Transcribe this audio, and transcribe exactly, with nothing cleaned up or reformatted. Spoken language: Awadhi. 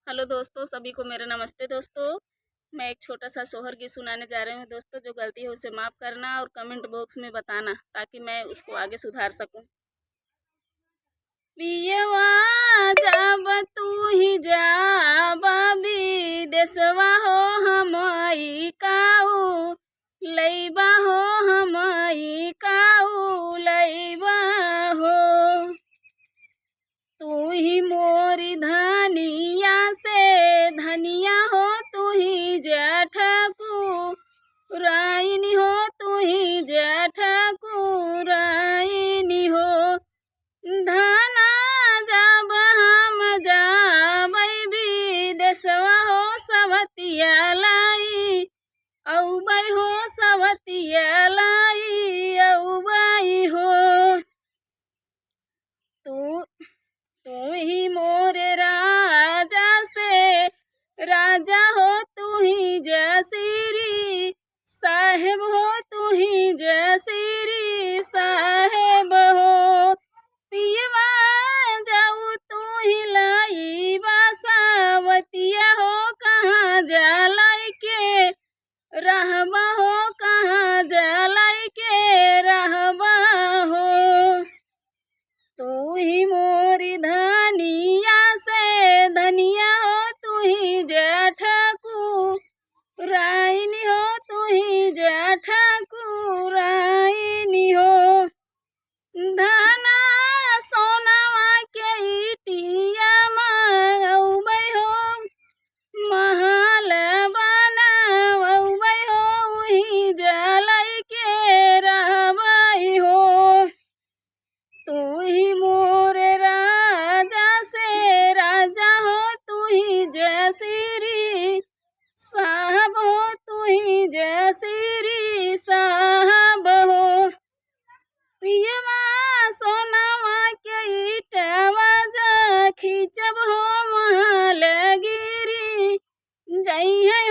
हेलो दोस्तों, सभी को मेरा नमस्ते दोस्तों। मैं एक छोटा सा सोहर गीत सुनाने जा रही हूँ दोस्तों, जो गलती हो उसे माफ़ करना और कमेंट बॉक्स में बताना, ताकि मैं उसको आगे सुधार सकूँ। पियवा जब तू ही जाबा विदेशवा हो, हमई काऊ लइबा हो, हमई काऊ लइबा हो। तू ही मोरी धनिया से धनिया हो, तू ही जेठकू राइन हो, तू ही जेठकू राइन हो। धना जब हम जाबै विदेशवा हो, सवतिया लाई अउबै हो, सवतिया लाई अउबै हो। तू, तू ही मोरे राजा से राजा हो, तू ही जसीरी साहेब हो, तू ही जसीरी साहेब हो। पियवा जाऊ तू ही लइबा सवतिया हो, कहाँ जा लइके रहबा हो, कहाँ जा लइके रहबा हो। तू ही मोरी धनिया से धनिया हो, तू ही जेठकू राइन हो, तू ही जेठकू राइन हो। धना सोनवा के इटिया मंगउबै हो, महल बनउबै हो, उही जा लइके रहबै हो। तू ही मोरे राजा से राजा हो, तू ही जसीरी साहब हो, तू ही जसीरी साहब हो। पियवा सोनवा के इटवा जा खींचब हो, महल गिरी जइहै